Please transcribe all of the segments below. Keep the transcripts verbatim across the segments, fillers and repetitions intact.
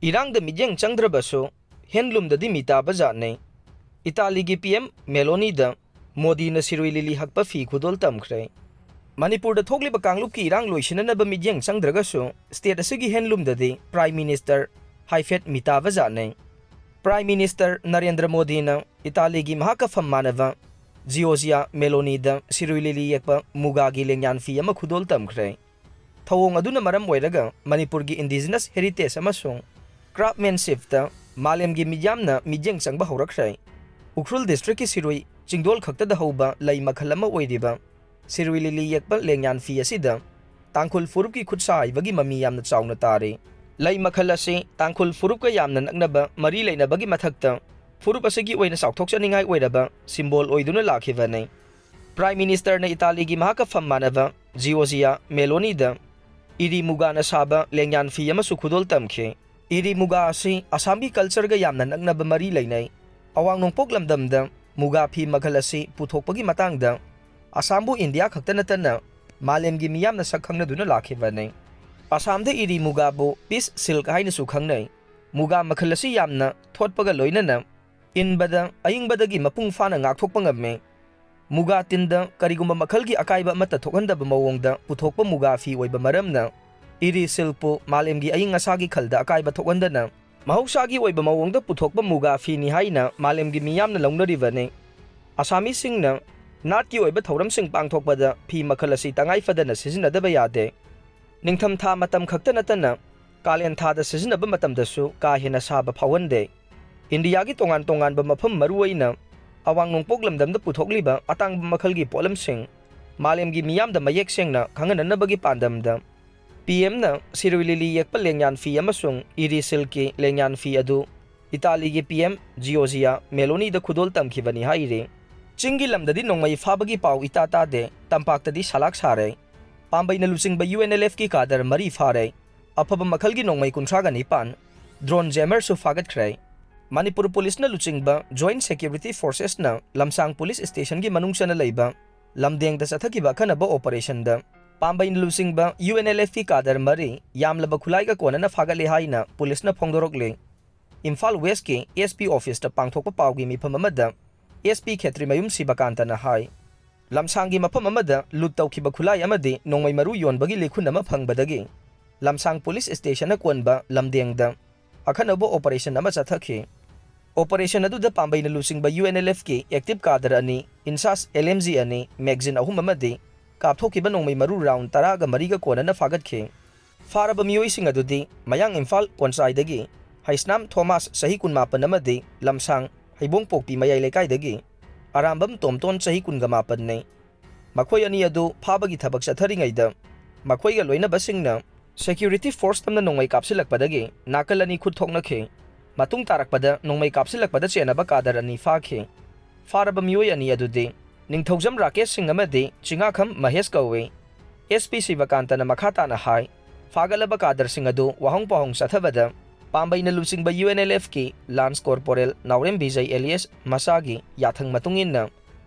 ꯏꯔꯥꯡꯗ ꯃꯤꯠꯌꯦꯡ ꯆꯪꯗ꯭ꯔꯕꯁꯨ ꯍꯦꯟꯂꯨꯝꯗꯗꯤ ꯃꯤ ꯇꯥꯕ ꯖꯥꯠꯅꯤ꯫ ꯏꯇꯥꯂꯤꯒꯤ ꯄꯤ ꯑꯦꯝ ꯃꯦꯂꯣꯅꯤꯗ ꯃꯣꯗꯤꯅ ꯁꯤꯔꯨꯏ ꯂꯤꯂꯤ ꯍꯛꯄ ꯐꯤ ꯈꯨꯗꯣꯜ ꯇꯝꯈ꯭ꯔꯦ꯫ ꯃꯅꯤꯄꯨꯔꯗ ꯊꯣꯛꯂꯤꯕ ꯀꯥꯡꯂꯨꯞꯀꯤ ꯏꯔꯥꯡ ꯂꯣꯏꯁꯤꯟꯅꯅꯕ ꯃꯤꯠꯌꯦꯡ ꯆꯪꯗ꯭ꯔꯒꯁꯨ ꯁ꯭ꯇꯦꯠ ꯑꯁꯤꯒꯤ ꯍꯦꯟꯂꯨꯝꯗꯗꯤ ꯄ꯭ꯔꯥꯏꯝ ꯃꯤꯅꯤꯁꯇꯔ ꯍꯥꯏꯐꯦꯠ ꯃꯤ ꯇꯥꯕ ꯖꯥꯠꯅꯤ꯫ ꯄ꯭ꯔꯥꯏꯝ ꯃꯤꯅꯤꯁꯇꯔ ꯅꯔꯦꯟꯗ꯭ꯔ ꯃꯣꯗꯤꯅ ꯏꯇꯥꯂꯤꯒꯤ ꯃꯍꯥꯀꯐꯝ ꯃꯥꯟꯅꯕ ꯖꯤꯑꯣꯖꯤꯌꯥ ꯃꯦꯂꯣꯅꯤꯗ ꯁꯤꯔꯨꯏ ꯂꯤꯂꯤ ꯌꯦꯛꯄ ꯃꯨꯒꯥꯒꯤ ꯂꯦꯡꯌꯥꯟ ꯐꯤ ꯑꯃ ꯈꯨꯗꯣꯜ ꯇꯝꯈ꯭ꯔꯦ꯫ ꯊꯧꯑꯣꯡ ꯑꯗꯨꯅ ꯃꯔꯝ ꯑꯣꯏꯔꯒ ꯃꯅꯤꯄꯨꯔꯒꯤ ꯏꯟꯗꯤꯖꯤꯅꯁ ꯍꯦꯔꯤꯇꯦꯖ ꯑꯃꯁꯨꯡ ꯀ꯭ꯔꯥꯐꯃꯦꯟꯁꯤꯞꯇ ꯃꯥꯂꯦꯝꯒꯤ ꯃꯤꯌꯥꯝꯅ ꯃꯤꯠꯌꯦꯡ ꯆꯪꯕ ꯍꯧꯔꯛꯈ꯭ꯔꯦ꯫ ꯎꯈ꯭ꯔꯨꯜ ꯗꯤꯁꯇ꯭ꯔꯤꯛꯀꯤ ꯁꯤꯔꯨꯏ ꯆꯤꯡꯗꯣꯜ ꯈꯛꯇꯗ ꯍꯧꯕ ꯂꯩ ꯃꯈꯜ ꯑꯃ ꯑꯣꯏꯔꯤꯕ ꯁꯤꯔꯨꯏ ꯂꯤꯂꯤ ꯌꯦꯛꯄ ꯂꯦꯡꯌꯥꯟ ꯐꯤ ꯑꯁꯤꯗ ꯇꯥꯡꯈꯨꯜ ꯐꯨꯔꯨꯞꯀꯤ ꯈꯨꯠꯁꯥ ꯍꯩꯕꯒꯤ ꯃꯃꯤ ꯌꯥꯝꯅ ꯆꯥꯎꯅ ꯇꯥꯔꯤ꯫ ꯂꯩ ꯃꯈꯜ ꯑꯁꯤ ꯇꯥꯡꯈꯨꯜ ꯐꯨꯔꯨꯞꯀ ꯌꯥꯝꯅ ꯅꯛꯅꯕ ꯃꯔꯤ ꯂꯩꯅꯕꯒꯤ ꯃꯊꯛꯇ ꯐꯨꯔꯨꯞ ꯑꯁꯤꯒꯤ ꯑꯣꯏꯅ ꯆꯥꯎꯊꯣꯛꯆꯅꯤꯡꯉꯥꯏ ꯑꯣꯏꯔꯕ ꯁꯤꯝꯕꯣꯜ ꯑꯣꯏꯗꯨꯅ ꯂꯥꯛꯈꯤꯕꯅꯤ꯫ ꯄ꯭ꯔꯥꯏꯝ ꯃꯤꯅꯤꯁꯇꯔꯅ ꯏꯇꯥꯂꯤꯒꯤ ꯃꯍꯥꯀꯐꯝ ꯃꯥꯟꯅꯕ ꯖꯤꯑꯣꯖꯤꯌꯥ ꯃꯦꯂꯣꯅꯤꯗ ꯏꯔꯤ ꯃꯨꯒꯥꯅ ꯁꯥꯕ ꯂꯦꯡꯌꯥꯟ ꯐꯤ ꯑꯃꯁꯨ ꯈꯨꯗꯣꯜ ꯇꯝꯈꯤ꯫ ꯏꯔꯤ ꯃꯨꯒꯥ ꯑꯁꯤ ꯑꯁꯥꯝꯒꯤ ꯀꯜꯆꯔꯒ ꯌꯥꯝꯅ ꯅꯛꯅꯕ ꯃꯔꯤ ꯂꯩꯅꯩ꯫ ꯑꯋꯥꯡ ꯅꯣꯡꯄꯣꯛ ꯂꯝꯗꯝꯗ ꯃꯨꯒꯥ ꯐꯤ ꯃꯈꯜ ꯑꯁꯤ ꯄꯨꯊꯣꯛꯄꯒꯤ ꯃꯇꯥꯡꯗ ꯑꯁꯥꯝꯕꯨ ꯏꯟꯗꯤꯌꯥ ꯈꯛꯇ ꯅꯠꯇꯅ ꯃꯥꯂꯦꯝꯒꯤ ꯃꯤꯌꯥꯝꯅ ꯁꯛ ꯈꯪꯅꯗꯨꯅ ꯂꯥꯛꯈꯤꯕꯅꯤ꯫ ꯑꯁꯥꯝꯗ ꯏꯔꯤ ꯃꯨꯒꯥꯕꯨ ꯄꯤꯁ ꯁꯤꯜꯛ ꯍꯥꯏꯅꯁꯨ ꯈꯪꯅꯩ꯫ ꯃꯨꯒꯥ ꯃꯈꯜ ꯑꯁꯤ ꯌꯥꯝꯅ ꯊꯣꯠꯄꯒ ꯂꯣꯏꯅꯅ ꯏꯟꯕꯗ ꯑꯏꯪꯕꯗꯒꯤ ꯃꯄꯨꯡ ꯐꯥꯅ ꯉꯥꯛꯊꯣꯛꯄ ꯉꯝꯃꯤ꯫ ꯃꯨꯒꯥ ꯇꯤꯟꯗ ꯀꯔꯤꯒꯨꯝꯕ ꯃꯈꯜꯒꯤ ꯑꯀꯥꯏꯕ ꯑꯃꯠꯇ ꯊꯣꯛꯍꯟꯗꯕ ꯃꯑꯣꯡꯗ ꯄꯨꯊꯣꯛꯄ ꯃꯨꯒꯥ ꯐꯤ ꯑꯣꯏꯕ ꯃꯔꯝꯅ ꯏꯔꯤ ꯁꯤꯜꯛꯄꯨ ꯃꯥꯂꯦꯝꯒꯤ ꯑꯏꯪ ꯑꯁꯥꯒꯤ ꯈꯜꯗ ꯑꯀꯥꯏꯕ ꯊꯣꯛꯍꯟꯗꯅ ꯃꯍꯧꯁꯥꯒꯤ ꯑꯣꯏꯕ ꯃꯑꯣꯡꯗ ꯄꯨꯊꯣꯛꯄ ꯃꯨꯒꯥ ꯐꯤꯅꯤ ꯍꯥꯏꯅ ꯃꯥꯂꯦꯝꯒꯤ ꯃꯤꯌꯥꯝꯅ ꯂꯧꯅꯔꯤꯕꯅꯤ꯫ ꯑꯁꯥꯃꯤꯁꯤꯡꯅ ꯅꯥꯠꯀꯤ ꯑꯣꯏꯕ ꯊꯧꯔꯝꯁꯤꯡ ꯄꯥꯡꯊꯣꯛꯄꯗ ꯐꯤ ꯃꯈꯜ ꯑꯁꯤ ꯇꯉꯥꯏ ꯐꯗꯅ ꯁꯤꯖꯤꯟꯅꯗꯕ ꯌꯥꯗꯦ꯫ ꯅꯤꯡꯊꯝꯊꯥ ꯃꯇꯝ ꯈꯛꯇ ꯅꯠꯇꯅ ꯀꯥꯂꯦꯟ ꯊꯥꯗ ꯁꯤꯖꯤꯟꯅꯕ ꯃꯇꯝꯗꯁꯨ ꯀꯥ ꯍꯦꯟꯅ ꯁꯥꯕ ꯐꯥꯎꯍꯟꯗꯦ꯫ ꯏꯟꯗꯤꯌꯥꯒꯤ ꯇꯣꯉꯥꯟ ꯇꯣꯉꯥꯟꯕ ꯃꯐꯝ, ꯃꯔꯨꯑꯣꯏꯅ ꯑꯋꯥꯡ ꯅꯣꯡꯄꯣꯛ ꯂꯝꯗꯝꯗ ꯄꯨꯊꯣꯛꯂꯤꯕ ꯑꯇꯥꯡꯕ ꯃꯈꯜꯒꯤ ꯄꯣꯠꯂꯝꯁꯤꯡ ꯃꯥꯂꯦꯝꯒꯤ ꯃꯤꯌꯥꯝꯗ ꯃꯌꯦꯛ ꯁꯦꯡꯅ ꯈꯪꯍꯟꯅꯅꯕꯒꯤ ꯄꯥꯟꯗꯝꯗ ꯄꯤ ꯑꯦꯝꯅ ꯁꯤꯔꯨꯏ ꯂꯤꯂꯤ ꯌꯦꯛꯄ ꯂꯦꯡꯌꯥꯟ ꯐꯤ ꯑꯃꯁꯨꯡ ꯏꯔꯤ ꯁꯤꯜꯛꯀꯤ ꯂꯦꯡꯌꯥꯟ ꯐꯤ ꯑꯗꯨ ꯏꯇꯥꯂꯤꯒꯤ ꯄꯤ ꯑꯦꯝ ꯖꯤꯑꯣꯖꯤꯌꯥ ꯃꯦꯂꯣꯅꯤꯗ ꯈꯨꯗꯣꯜ ꯇꯝꯈꯤꯕꯅꯤ ꯍꯥꯏꯔꯤ꯫ ꯆꯤꯡꯒꯤ ꯂꯝꯗꯗꯤ ꯅꯣꯡꯃꯩ ꯐꯥꯕꯒꯤ ꯄꯥꯎ ꯏꯇꯥ ꯇꯥꯗꯦ, ꯇꯝꯄꯥꯛꯇꯗꯤ ꯁꯂꯥꯛ ꯁꯥꯔꯦ꯫ ꯄꯥꯝꯕꯩꯅ ꯂꯨꯆꯤꯡꯕ ꯌꯨ ꯑꯦꯟ ꯑꯦꯜ ꯑꯦꯐꯀꯤ ꯀꯥꯗꯔ ꯃꯔꯤ ꯐꯥꯔꯦ꯫ ꯑꯐꯕ ꯃꯈꯜꯒꯤ ꯅꯣꯡꯃꯩ ꯀꯨꯟꯊ꯭ꯔꯥꯒ ꯅꯤꯄꯥꯟ, ꯗ꯭ꯔꯣꯟ ꯖꯦꯃꯔꯁꯨ ꯐꯥꯒꯠꯈ꯭ꯔꯦ꯫ ꯃꯅꯤꯄꯨꯔ ꯄꯨꯂꯤꯁꯅ ꯂꯨꯆꯤꯡꯕ ꯖꯣꯏꯟꯠ ꯁꯦꯀ꯭ꯌꯨꯔꯤꯇꯤ ꯐꯣꯔꯁꯦꯁꯅ ꯂꯝꯁꯥꯡ ꯄꯨꯂꯤꯁ ꯁ꯭ꯇꯦꯁꯟꯒꯤ ꯃꯅꯨꯡ ꯆꯟꯅ ꯂꯩꯕ ꯂꯝꯗꯦꯡꯗ ꯆꯠꯊꯈꯤꯕ ꯑꯈꯟꯅꯕ ꯑꯣꯄꯔꯦꯁꯟꯗ ꯄꯥꯝꯕꯩꯅ ꯂꯨꯆꯤꯡꯕ ꯌꯨ ꯑꯦꯟ ꯑꯦꯜ ꯑꯦꯐꯀꯤ ꯀꯥꯗꯔ ꯃꯔꯤ ꯌꯥꯝꯂꯕ ꯈꯨꯠꯂꯥꯏꯒ ꯀꯣꯟꯅꯅ ꯐꯥꯒꯠꯂꯦ ꯍꯥꯏꯅ ꯄꯨꯂꯤꯁꯅ ꯐꯣꯡꯗꯣꯔꯛꯂꯤ꯫ ꯏꯝꯐꯥꯜ ꯋꯦꯁꯀꯤ ꯑꯦꯁ ꯄꯤ ꯑꯣꯐꯤꯁꯇ ꯄꯥꯡꯊꯣꯛꯄ ꯄꯥꯎꯒꯤ ꯃꯤꯐꯝ ꯑꯃꯗ ꯑꯦꯁ ꯄꯤ ꯈꯦꯇ꯭ꯔꯤꯃꯌꯨꯝ ꯁꯤꯕꯀꯥꯟꯇꯅ ꯍꯥꯏ, ꯂꯝꯁꯥꯡꯒꯤ ꯃꯐꯝ ꯑꯃꯗ ꯂꯨꯠ ꯇꯧꯈꯤꯕ ꯈꯨꯠꯂꯥꯏ ꯑꯃꯗꯤ ꯅꯣꯡꯃꯩ ꯃꯔꯨ ꯌꯣꯟꯕꯒꯤ ꯂꯤꯈꯨꯟ ꯑꯃ ꯐꯪꯕꯗꯒꯤ ꯂꯝꯁꯥꯡ ꯄꯨꯂꯤꯁ ꯁ꯭ꯇꯦꯁꯟꯅ ꯀꯣꯟꯕ ꯂꯝꯗꯦꯡꯗ ꯑꯈꯟꯅꯕ ꯑꯣꯄꯔꯦꯁꯟ ꯑꯃ ꯆꯠꯊꯈꯤ꯫ ꯑꯣꯄꯔꯦꯁꯟ ꯑꯗꯨꯗ ꯄꯥꯝꯕꯩꯅ ꯂꯨꯆꯤꯡꯕ ꯌꯨ ꯑꯦꯟ ꯑꯦꯜ ꯑꯦꯐꯀꯤ ꯑꯦꯛꯇꯤꯚ ꯀꯥꯗꯔ ꯑꯅꯤ, ꯏꯟꯁꯥꯁ ꯑꯦꯜ ꯑꯦꯝ ꯖꯤ ꯑꯅꯤ, ꯃꯦꯒꯖꯤꯟ ꯑꯍꯨꯝ ꯑꯃꯗꯤ ꯀꯥꯞꯊꯣꯛꯈꯤꯕ ꯅꯣꯡꯃꯩ ꯃꯔꯨ ꯔꯥꯎꯟ ꯇꯔꯥꯒ ꯃꯔꯤꯒ ꯀꯣꯟꯅꯅ ꯐꯥꯒꯠꯈꯤ꯫ ꯐꯥꯔꯕ ꯃꯤꯑꯣꯏꯁꯤꯡ ꯑꯗꯨꯗꯤ ꯃꯌꯥꯡ ꯏꯝꯐꯥꯜ ꯀꯣꯟꯆꯥꯏꯗꯒꯤ ꯍꯩꯁꯅꯥꯝ ꯊꯣꯃꯥꯁ, ꯆꯍꯤ ꯀꯨꯟꯃꯥꯄꯟ, ꯑꯃꯗꯤ ꯂꯝꯁꯥꯡ ꯍꯩꯕꯣꯡꯄꯣꯛꯄꯤ ꯃꯌꯥꯏ ꯂꯩꯀꯥꯏꯗꯒꯤ ꯑꯔꯥꯝꯕꯝ ꯇꯣꯝꯇꯣꯟ, ꯆꯍꯤ ꯀꯨꯟꯒ ꯃꯥꯄꯟꯅꯤ꯫ ꯃꯈꯣꯏ ꯑꯅꯤ ꯑꯗꯨ ꯐꯥꯕꯒꯤ ꯊꯕꯛ ꯆꯠꯊꯔꯤꯉꯩꯗ ꯃꯈꯣꯏꯒ ꯂꯣꯏꯅꯕꯁꯤꯡꯅ ꯁꯦꯀ꯭ꯌꯨꯔꯤꯇꯤ ꯐꯣꯔꯁ ꯑꯃꯅ ꯅꯣꯡꯃꯩ ꯀꯥꯞꯁꯤꯜꯂꯛꯄꯗꯒꯤ ꯅꯥꯀꯜ ꯑꯅꯤ ꯈꯨꯠ ꯊꯣꯛꯅꯈꯤ꯫ ꯃꯇꯨꯡ ꯇꯥꯔꯛꯄꯗ ꯅꯣꯡꯃꯩ ꯀꯥꯞꯁꯤꯜꯂꯛꯄꯗ ꯆꯦꯟꯅꯕ ꯀꯥꯗꯔ ꯑꯅꯤ ꯐꯥꯈꯤ꯫ ꯐꯥꯔꯕ ꯃꯤꯑꯣꯏ ꯑꯅꯤ ꯑꯗꯨꯗꯤ ꯅꯤꯡꯊꯧꯖꯝ ꯔꯥꯀꯦꯁ ꯁꯤꯡ ꯑꯃꯗꯤ ꯆꯤꯉꯥꯈꯝ ꯃꯍꯦꯁ ꯀꯧꯏ꯫ ꯑꯦꯁ ꯄꯤ ꯁꯤꯕꯀꯥꯟꯇꯅ ꯃꯈꯥ ꯇꯥꯅ ꯍꯥꯏ, ꯐꯥꯒꯠꯂꯕ ꯀꯥꯗꯔꯁꯤꯡ ꯑꯗꯨ ꯋꯥꯍꯪ ꯄꯥꯎꯍꯪ ꯆꯠꯊꯕꯗ ꯄꯥꯝꯕꯩꯅ ꯂꯨꯆꯤꯡꯕ ꯌꯨ ꯑꯦꯟ ꯑꯦꯜ ꯑꯦꯐꯀꯤ ꯂꯥꯟꯁ ꯀꯣꯔꯄꯣꯔꯦꯜ ꯅꯥꯎꯔꯦꯝ ꯕꯤꯖꯩ ꯑꯦꯂꯤꯌꯥꯁ ꯃꯁꯥꯒꯤ ꯌꯥꯊꯪ ꯃꯇꯨꯡ ꯏꯟꯅ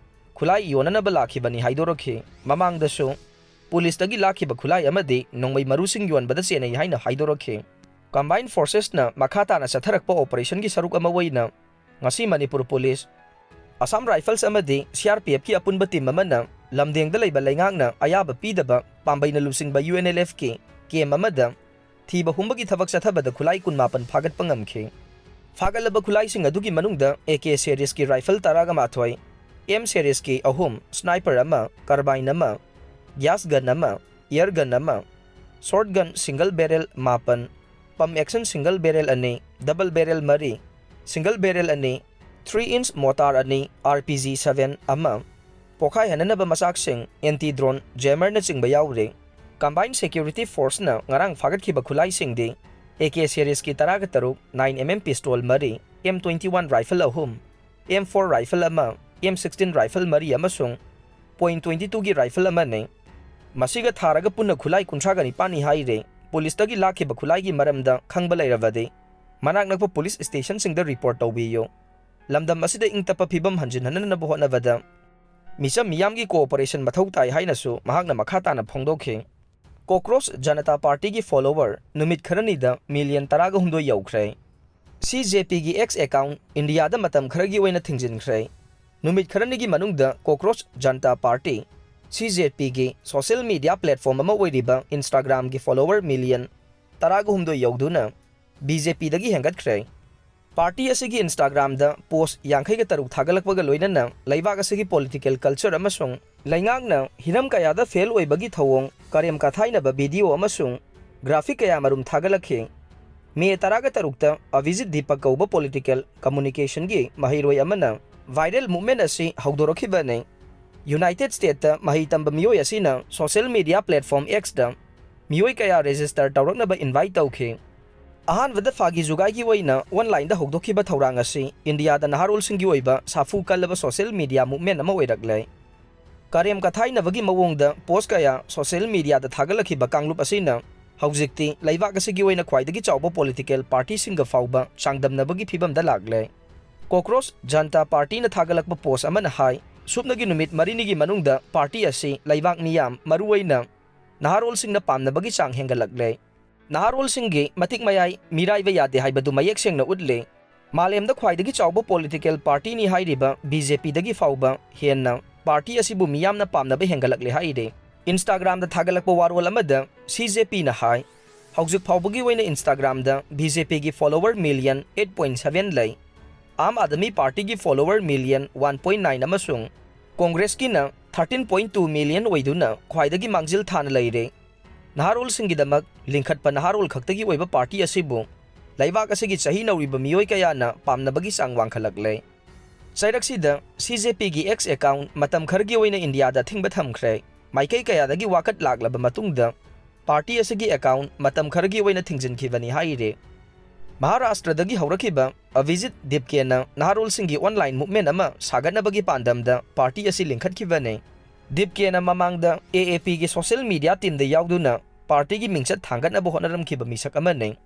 ꯈꯨꯠꯂꯥꯏ ꯌꯣꯟꯅꯅꯕ ꯂꯥꯛꯈꯤꯕꯅꯤ ꯍꯥꯏꯗꯣꯔꯛꯈꯤ꯫ ꯃꯃꯥꯡꯗꯁꯨ ꯄꯨꯂꯤꯁꯇꯒꯤ ꯂꯥꯛꯈꯤꯕ ꯈꯨꯠꯂꯥꯏ ꯑꯃꯗꯤ ꯅꯣꯡꯃꯩ ꯃꯔꯨꯁꯤꯡ ꯌꯣꯟꯕꯗ ꯆꯦꯟꯅꯩ ꯍꯥꯏꯅ ꯍꯥꯏꯗꯣꯔꯛꯈꯤ꯫ ꯀꯝꯕꯥꯏꯟ ꯐꯣꯔꯁꯦꯁꯅ ꯃꯈꯥ ꯇꯥꯅ ꯆꯠꯊꯔꯛꯄ ꯑꯣꯄꯔꯦꯁꯟꯒꯤ ꯁꯔꯨꯛ ꯑꯃ ꯑꯣꯏꯅ ꯉꯁꯤ ꯃꯅꯤꯄꯨꯔ ꯄꯨꯂꯤꯁ, ꯑꯁꯥꯝ ꯔꯥꯏꯐꯜꯁ ꯑꯃꯗꯤ ꯁꯤ ꯑꯥꯔ ꯄꯤ ꯑꯦꯐꯀꯤ ꯑꯄꯨꯟꯕ ꯇꯤꯝ ꯑꯃꯅ ꯂꯝꯗꯦꯡꯗ ꯂꯩꯕ ꯂꯩꯉꯥꯛꯅ ꯑꯌꯥꯕ ꯄꯤꯗꯕ ꯄꯥꯝꯕꯩꯅ ꯂꯨꯆꯤꯡꯕ ꯌꯨ ꯑꯦꯟ ꯑꯦꯜ ꯑꯦꯐꯀꯤ ꯀꯦꯝ ꯑꯃꯗ ꯊꯤꯕ ꯍꯨꯝꯕꯒꯤ ꯊꯕꯛ ꯆꯠꯊꯕꯗ ꯈꯨꯠꯂꯥꯏ ꯀꯨꯟꯃꯥꯄꯟ ꯐꯥꯒꯠꯄ ꯉꯝꯈꯤ꯫ ꯐꯥꯒꯠꯂꯕ ꯈꯨꯠꯂꯥꯏꯁꯤꯡ ꯑꯗꯨꯒꯤ ꯃꯅꯨꯡꯗ ꯑꯦ ꯀꯦ ꯁꯦꯔꯤꯁꯀꯤ ꯔꯥꯏꯐꯜ ꯇꯔꯥꯒ ꯃꯥꯊꯣꯏ, ꯑꯦꯝ ꯁꯦꯔꯤꯁꯀꯤ ꯑꯍꯨꯝ, ꯁ꯭ꯅꯥꯏꯄꯔ ꯑꯃ, ꯀꯥꯔꯕꯥꯏꯟ ꯑꯃ, ꯒ꯭ꯌꯥꯁ ꯒꯟ ꯑꯃ, ꯑꯦꯌꯔ ꯒꯟ ꯑꯃ, ꯁꯣꯔꯠ ꯒꯟ ꯁꯤꯡꯒꯜ ꯕꯦꯔꯦꯜ ꯃꯥꯄꯟ, ꯄꯝ ꯑꯦꯛꯁꯟ ꯁꯤꯡꯒꯜ ꯕꯦꯔꯦꯜ ꯑꯅꯤ, ꯗꯕꯜ ꯕꯦꯔꯦꯜ ꯃꯔꯤ, ꯁꯤꯡꯒꯜ ꯕꯦꯔꯦꯜ ꯑꯅꯤ, ꯊ꯭ꯔꯤ ꯏꯟꯆ ꯃꯣꯇꯥꯔ ꯑꯅꯤ, ꯑꯥꯔ ꯄꯤ ꯖꯤ ꯁꯚꯦꯟ ꯑꯃ, ꯄꯣꯈꯥꯏꯍꯟꯅꯅꯕ ꯃꯆꯥꯛꯁꯤꯡ, ꯑꯦꯟꯇꯤ ꯗ꯭ꯔꯣꯟ ꯖꯦꯃꯔꯅꯆꯤꯡꯕ ꯌꯥꯎꯔꯤ꯫ ꯀꯝꯕꯥꯏꯟ ꯁꯦꯀ꯭ꯌꯨꯔꯤꯇꯤ ꯐꯣꯔꯁꯅ ꯉꯔꯥꯡ ꯐꯥꯒꯠꯈꯤꯕ ꯈꯨꯠꯂꯥꯏꯁꯤꯡꯗꯤ ꯑꯦ ꯀꯦ ꯁꯦꯔꯤꯁꯀꯤ ꯇꯔꯥꯒ ꯇꯔꯨꯛ, ꯅꯥꯏꯟ ꯑꯦꯝ ꯑꯦꯝ ꯄꯤꯁꯇꯣꯜ ꯃꯔꯤ, ꯑꯦꯝ ꯇ꯭ꯋꯦꯟꯇꯤ ꯋꯥꯟ ꯔꯥꯏꯐꯜ ꯑꯍꯨꯝ, ꯑꯦꯝ ꯐꯣꯔ ꯔꯥꯏꯐꯜ ꯑꯃ, ꯑꯦꯝ ꯁꯤꯛꯁꯇꯤꯟ ꯔꯥꯏꯐꯜ ꯃꯔꯤ ꯑꯃꯁꯨꯡ ꯄꯣꯏꯟ ꯇ꯭ꯋꯦꯟꯇꯤ ꯇꯨꯒꯤ ꯔꯥꯏꯐꯜ ꯑꯃꯅꯤ꯫ ꯃꯁꯤꯒ ꯊꯥꯔꯒ ꯄꯨꯟꯅ ꯈꯨꯠꯂꯥꯏ ꯀꯨꯟꯊ꯭ꯔꯥꯒ ꯅꯤꯄꯥꯟꯅꯤ ꯍꯥꯏꯔꯦ꯫ ꯄꯨꯂꯤꯁꯇꯒꯤ ꯂꯥꯛꯈꯤꯕ ꯈꯨꯠꯂꯥꯏꯒꯤ ꯃꯔꯝꯗ ꯈꯪꯕ ꯂꯩꯔꯕꯗꯤ ꯃꯅꯥꯛ ꯅꯛꯄ ꯄꯨꯂꯤꯁ ꯁ꯭ꯇꯦꯁꯟꯁꯤꯡꯗ ꯔꯤꯄꯣꯔꯠ ꯇꯧꯕꯤꯌꯨ꯫ ꯂꯝꯗꯝ ꯑꯁꯤꯗ ꯏꯪ ꯇꯞꯄ ꯐꯤꯕꯝ ꯍꯟꯖꯤꯟꯍꯟꯅꯅꯕ ꯍꯣꯠꯅꯕꯗ ꯃꯤꯆꯝ ꯃꯤꯌꯥꯝꯒꯤ cooperation ꯃꯊꯧ ꯇꯥꯏ ꯍꯥꯏꯅꯁꯨ ꯃꯍꯥꯛꯅ ꯃꯈꯥ ꯇꯥꯅ ꯐꯣꯡꯗꯣꯛꯈꯤ꯫ Cockroach Janata Partyꯒꯤ follower ꯅꯨꯃꯤꯠ ꯈꯔꯅꯤꯗ million ꯇꯔꯥꯒ ꯍꯨꯝꯗꯣꯏ ꯌꯧꯈ꯭ꯔꯦ꯫ C J Pꯒꯤ X account ꯏꯟꯗꯤꯌꯥꯗ ꯃꯇꯝ ꯈꯔꯒꯤ ꯑꯣꯏꯅ ꯊꯤꯡꯖꯤꯟꯈ꯭ꯔꯦ꯫ ꯅꯨꯃꯤꯠ ꯈꯔꯅꯤꯒꯤ ꯃꯅꯨꯡꯗ Cockroach Janata Party, C J Pꯒꯤ social media platform ꯑꯃ ꯑꯣꯏꯔꯤꯕ Instagramꯒꯤ follower million ꯇꯔꯥꯒ ꯍꯨꯝꯗꯣꯏ ꯌꯧꯗꯨꯅ B J Pꯗꯒꯤ ꯍꯦꯟꯒꯠꯈ꯭ꯔꯦ꯫ Party ꯑꯁꯤꯒꯤ Instagramꯗ post ꯌꯥꯡꯈꯩꯒ ꯇꯔꯨꯛ ꯊꯥꯒꯠꯂꯛꯄꯒ ꯂꯣꯏꯅꯅ ꯂꯩꯕꯥꯛ ꯑꯁꯤꯒꯤ political culture ꯑꯃꯁꯨꯡ ꯂꯩꯉꯥꯛꯅ ꯍꯤꯔꯝ ꯀꯌꯥꯗ fail ꯑꯣꯏꯕꯒꯤ ꯊꯧꯑꯣꯡ ꯀꯔꯦꯝ ꯀꯊꯥꯏꯅꯕ video ꯑꯃꯁꯨꯡ graphic ꯀꯌꯥꯃꯔꯨꯝ ꯊꯥꯒꯠꯂꯛꯈꯤ꯫ ꯃꯦ ꯇꯔꯥꯒ ꯇꯔꯨꯛꯇ ꯑꯚꯤꯖꯤꯠ ꯗꯤꯄꯛ ꯀꯧꯕ political communicationꯒꯤ ꯃꯍꯩꯔꯣꯏ ꯑꯃꯅ viral movement ꯑꯁꯤ ꯍꯧꯗꯣꯔꯛꯈꯤꯕꯅꯤ꯫ United Statesꯇ ꯃꯍꯩ ꯇꯝꯕ ꯃꯤꯑꯣꯏ ꯑꯁꯤꯅ social media platform Xꯇ ꯃꯤꯑꯣꯏ ꯀꯌꯥ register ꯇꯧꯔꯛꯅꯕ invite ꯇꯧꯈꯤ꯫ ꯑꯍꯥꯟꯕꯗ ꯐꯥꯒꯤ ꯖꯨꯒꯥꯏꯒꯤ ꯑꯣꯏꯅ onlineꯗ ꯍꯧꯗꯣꯛꯈꯤꯕ ꯊꯧꯔꯥꯡ ꯑꯁꯤ ꯏꯟꯗꯤꯌꯥꯗ ꯅꯍꯥꯔꯣꯜꯁꯤꯡꯒꯤ ꯑꯣꯏꯕ ꯁꯥꯐꯨ ꯀꯜꯂꯕ social media movement ꯑꯃ ꯑꯣꯏꯔꯛꯂꯦ꯫ ꯀꯔꯦꯝ ꯀꯊꯥꯏꯅꯕꯒꯤ ꯃꯑꯣꯡꯗ post ꯀꯌꯥ social mediaꯗ ꯊꯥꯒꯠꯂꯛꯈꯤꯕ ꯀꯥꯡꯂꯨꯞ ꯑꯁꯤꯅ ꯍꯧꯖꯤꯛꯇꯤ ꯂꯩꯕꯥꯛ ꯑꯁꯤꯒꯤ ꯑꯣꯏꯅ ꯈ꯭ꯋꯥꯏꯗꯒꯤ ꯆꯥꯎꯕ political partyꯁꯤꯡꯒ ꯐꯥꯎꯕ ꯆꯥꯡꯗꯝꯅꯕꯒꯤ ꯐꯤꯚꯝꯗ ꯂꯥꯛꯂꯦ꯫ Cockroach Janata Partyꯅ ꯊꯥꯒꯠꯂꯛꯄ post ꯑꯃꯅ ꯍꯥꯏ, ꯁꯨꯞꯅꯒꯤ ꯅꯨꯃꯤꯠ ꯃꯔꯤꯅꯤꯒꯤ ꯃꯅꯨꯡꯗ party ꯑꯁꯤ ꯂꯩꯕꯥꯛ ꯃꯤꯌꯥꯝ, ꯃꯔꯨꯑꯣꯏꯅ ꯅꯍꯥꯔꯣꯜꯁꯤꯡꯅ ꯄꯥꯝꯅꯕꯒꯤ ꯆꯥꯡ ꯍꯦꯟꯒꯠꯂꯛꯂꯦ꯫ ꯅꯍꯥꯔꯣꯜꯁꯤꯡꯒꯤ ꯃꯇꯤꯛ ꯃꯌꯥꯏ ꯃꯤꯔꯥꯏꯕ ꯌꯥꯗꯦ ꯍꯥꯏꯕꯗꯨ ꯃꯌꯦꯛ ꯁꯦꯡꯅ ꯎꯠꯂꯦ꯫ ꯃꯥꯂꯦꯝꯗ ꯈ꯭ꯋꯥꯏꯗꯒꯤ ꯆꯥꯎꯕ political partyꯅꯤ ꯍꯥꯏꯔꯤꯕ B J Pꯗꯒꯤ ꯐꯥꯎꯕ ꯍꯦꯟꯅ party ꯑꯁꯤꯕꯨ ꯃꯤꯌꯥꯝꯅ ꯄꯥꯝꯅꯕ ꯍꯦꯟꯒꯠꯂꯛꯂꯦ ꯍꯥꯏꯔꯦ꯫ Instagramꯗ ꯊꯥꯒꯠꯂꯛꯄ ꯋꯥꯔꯣꯜ ꯑꯃꯗ C J Pꯅ ꯍꯥꯏ, ꯍꯧꯖꯤꯛ ꯐꯥꯎꯕꯒꯤ ꯑꯣꯏꯅ Instagramꯗ B J Pꯒꯤ follower million eight point seven ꯂꯩ꯫ Aam Aadmi Partyꯒꯤ follower million one point nine ꯑꯃꯁꯨꯡ Congressꯀꯤꯅ thirteen point two million ꯑꯣꯏꯗꯨꯅ ꯈ꯭ꯋꯥꯏꯗꯒꯤ ꯃꯥꯡꯖꯤꯜ ꯊꯥꯅ ꯂꯩꯔꯦ꯫ ꯅꯍꯥꯔꯣꯜꯁꯤꯡꯒꯤꯗꯃꯛ ꯂꯤꯡꯈꯠꯄ ꯅꯍꯥꯔꯣꯜ ꯈꯛꯇꯒꯤ ꯑꯣꯏꯕ party ꯑꯁꯤꯕꯨ ꯂꯩꯕꯥꯛ ꯑꯁꯤꯒꯤ ꯆꯍꯤ ꯅꯧꯔꯤꯕ ꯃꯤꯑꯣꯏ ꯀꯌꯥꯅ ꯄꯥꯝꯅꯕꯒꯤ ꯆꯥꯡ ꯋꯥꯡꯈꯠꯂꯛꯂꯦ꯫ ꯆꯩꯔꯛꯁꯤꯗ C J Pꯒꯤ X account ꯃꯇꯝ ꯈꯔꯒꯤ ꯑꯣꯏꯅ ꯏꯟꯗꯤꯌꯥꯗ ꯑꯊꯤꯡꯕ ꯊꯝꯈ꯭ꯔꯦ꯫ ꯃꯥꯏꯀꯩ ꯀꯌꯥꯗꯒꯤ ꯋꯥꯀꯠ ꯂꯥꯛꯂꯕ ꯃꯇꯨꯡꯗ party ꯑꯁꯤꯒꯤ account ꯃꯇꯝ ꯈꯔꯒꯤ ꯑꯣꯏꯅ ꯊꯤꯡꯖꯤꯟꯈꯤꯕꯅꯤ ꯍꯥꯏꯔꯤ꯫ ꯃꯍꯥꯔꯥꯁꯇ꯭ꯔꯗꯒꯤ ꯍꯧꯔꯛꯈꯤꯕ ꯑꯚꯤꯖꯤꯠ ꯗꯤꯞꯀꯦꯅ ꯅꯍꯥꯔꯣꯜꯁꯤꯡꯒꯤ online movement ꯑꯃ ꯁꯥꯒꯠꯅꯕꯒꯤ ꯄꯥꯟꯗꯝꯗ party ꯑꯁꯤ ꯂꯤꯡꯈꯠꯈꯤꯕꯅꯤ꯫ ꯗꯤꯞꯀꯦꯅ ꯃꯃꯥꯡꯗ A A Pꯒꯤ social media teamꯗ ꯌꯥꯎꯗꯨꯅ partyꯒꯤ ꯃꯤꯡꯆꯠ ꯊꯥꯡꯒꯠꯅꯕ ꯍꯣꯠꯅꯔꯝꯈꯤꯕ ꯃꯤꯁꯛ ꯑꯃꯅꯤ꯫